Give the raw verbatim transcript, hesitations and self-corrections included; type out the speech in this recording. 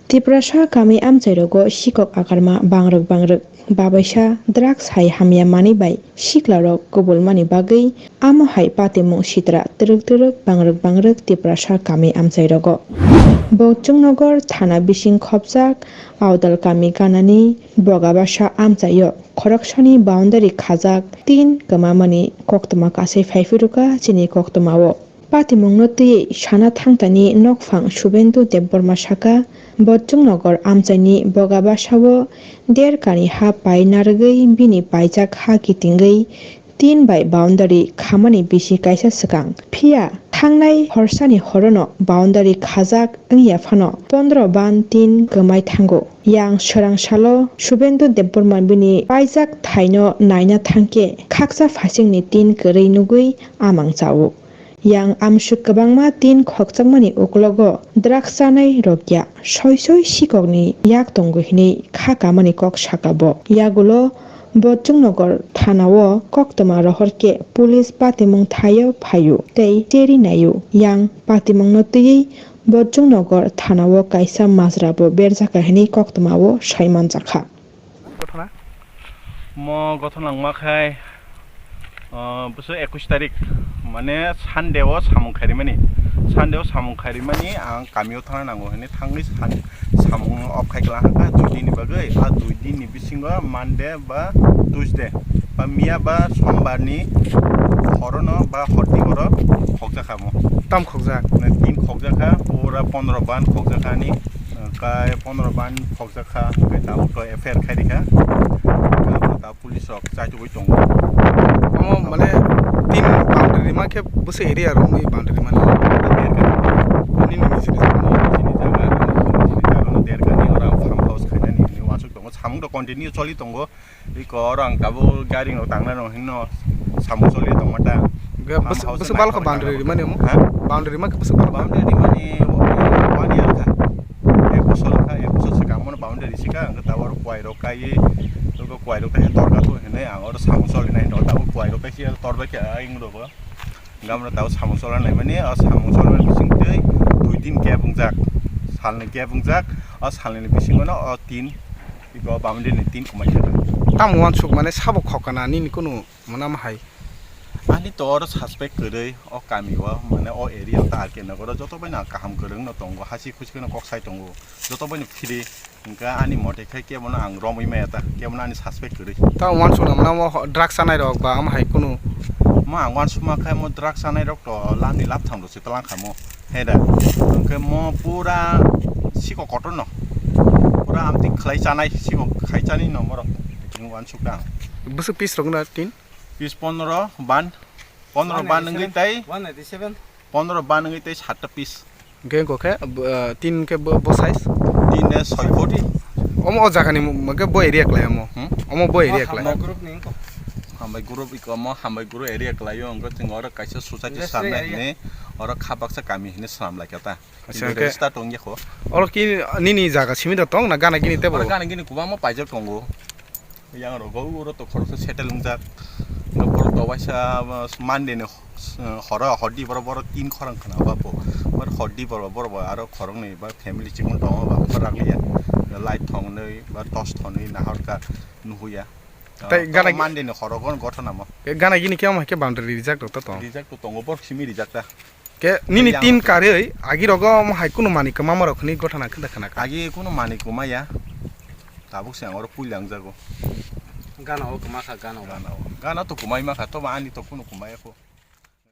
Tiprasa kami amchairogo sikok agarma bangrwk bangrwk babaisa drugs hai hamya manwi bai siklarok kubulmani bagwi amo hai patimung sitra twrwk twrwk bangrwk bangrwk Tiprasa kami amchairogo. Bokchwngnogar thana bising khopjak Audal kami ganani Bogabasa amchaio khoroksani boundary khajak tin kwmamani koktwma kasai phaiphirwkha chini koktwmao. Patimungno twiwi sana thangtani nokphang Subendu Debbarma saka, Bokchwngnogar amchaini Bogabasao der kani ha pai narwgwi bini paijak ha kitingwi tin bai boundary khamani bisi kaisa swkang. Phiya thangnai horsani horono boundary khajak wngya phano pondro ban tin kwmai thango. Yang swrang salo Subendu Debbarma bini paijak thaino naina thangkhe khaksa phaisingni tin kwrwi nugwi amang chao. Yang amswk kwbangma tin khokjakmani uklogo drugs chanai rokya soi soi sikokni yak tongo hinwi kha kamani kok saka bo. Yagulo Bokchwngnogar thanao koktwma rohorkhe police patimung thaio phaio tei cheri naio. Yang patimungno twiwi Bokchwngnogar thanao kaisa majra bo berjakha hinwi koktwmao sai manjakha. Ghotona? Mo ghotona wngma khai, ah, bwswk ekush tarik, mane Sunday o samung kharimani. Sunday o samung kharimani ang kamio thangna nango hinwi thangwi san-, samung off khai kwlangkha dui din ni bagwi. A dui din ni bisingo Monday ba Tuesday ba miya ba Sombar ni horono ba horti oro khokjakha mo. Tam khokjak? Tin khokjakha, pura pondro ban khokjakha ni, kai pondro ban khokjakha, hwnkhe tabuk to F I R khai rikha. Tabuk ta police rok chaitugwi tongo. Omo mane tin boundary rima khe bwswk area rok wngwi boundary rima ni? Nini nini sini jaga, nini sini jaga no derkha ni oro farm house khainani hinwi uansuk tongo. Samung rok continue choli tongo. Iko oro ang tabuk gari no tangna no hinno samung choli tongma ta. Farm house bwswk balkha boundary rima ni omo? Ha? Boundary rima khe bwswk balkha? Boundary rima ni one year kha. Ek bosor kha, ek bosor swkang mano boundary sika ang tabuk kuai rok kai. Tabuk kuai rok kai torka to hinwi ang oro samung choli nai hinno tabuk kuai rok kai tor bai khe ang rok. Gamra tao samung chola naimani, o samung chola bising tei dui din gap wngjak, salni gap wngjak, o salni bisingo no o tin, iko boundary ni tin kwmai khe. Tamo uansuk mane sabo khokana nini kunu mwnama hai? Ani to oro suspect kwrwi o kami o, mane o area o ta R K Nagar o joto bai no kaham kwrwng no tongo, hasi khusi no kok sai tongo, joto bai no free. Hwnkhe ani mote khe kebono ang romwi maya ta, kebono ani suspect kwrwi. Ta uansukna mwnamo drugs chanai rok ba omo hai kunu? Mo ang uansukma khe mo drugs chanai rok to lamni lapthang rok se twlang kha mo, he da? Hwnkhe mo pura siko kotor no, pura amtwi khlai chanai, siko khai chanai no morok, chwng uansuk ta ang. Bwswk piece rok na tin? Piece pondro ban, pondro ban wngwi tei, one ninety seven. Pondro ban wngwi tei satta piece. Hwnkhe wngkha khe, ah, tin khe bo, bo size? Tin ne soi foot. Omo o jaga ni mung khe bo area kwlai omo. Hmm? Omo bo area kwlai. Hambai group ni wngkha. Hambai group iko omo, hambai group area kwlai o, wngkha chwng oro kaisa society swnamnai hinwi, oro kha baksa kami hinwi swnam lai kha ta. Acha, hwnkhe register tong ya kho. Oro ki nini jaga simi da tong na gana gini tebo? Oro gana gini kwbangma paijak tongo. Yang rogo uro to khoroksa settle wngjak. Borok to waisa, uh, Monday ni, uh, horo hordi borok, borok tin khorang khna ba bo. Bor hordi borok, borok bo aro khoroknwi ba family chikon tongo ba, borok liya. Light thongnwi ba torch thongnwi nahorka nuhuya. Tai gana Monday ni horogo gothona mo. Gana gini khe omo hai khe boundary rijak rok to tong. Rijak to tongo, borok simi rijak ta. Ke nini tin karwi agi rogo omo hai kunu manwi kwmama rok hwnwi gothana khe da khna kha? Agi kunu manwi kwmaya. Tabuk se ang oro puila wngjago. Gana o kwma kha, gana o. Gana o. Gana to kwmai ma kha, tobo ani to kunu kwmaya kho.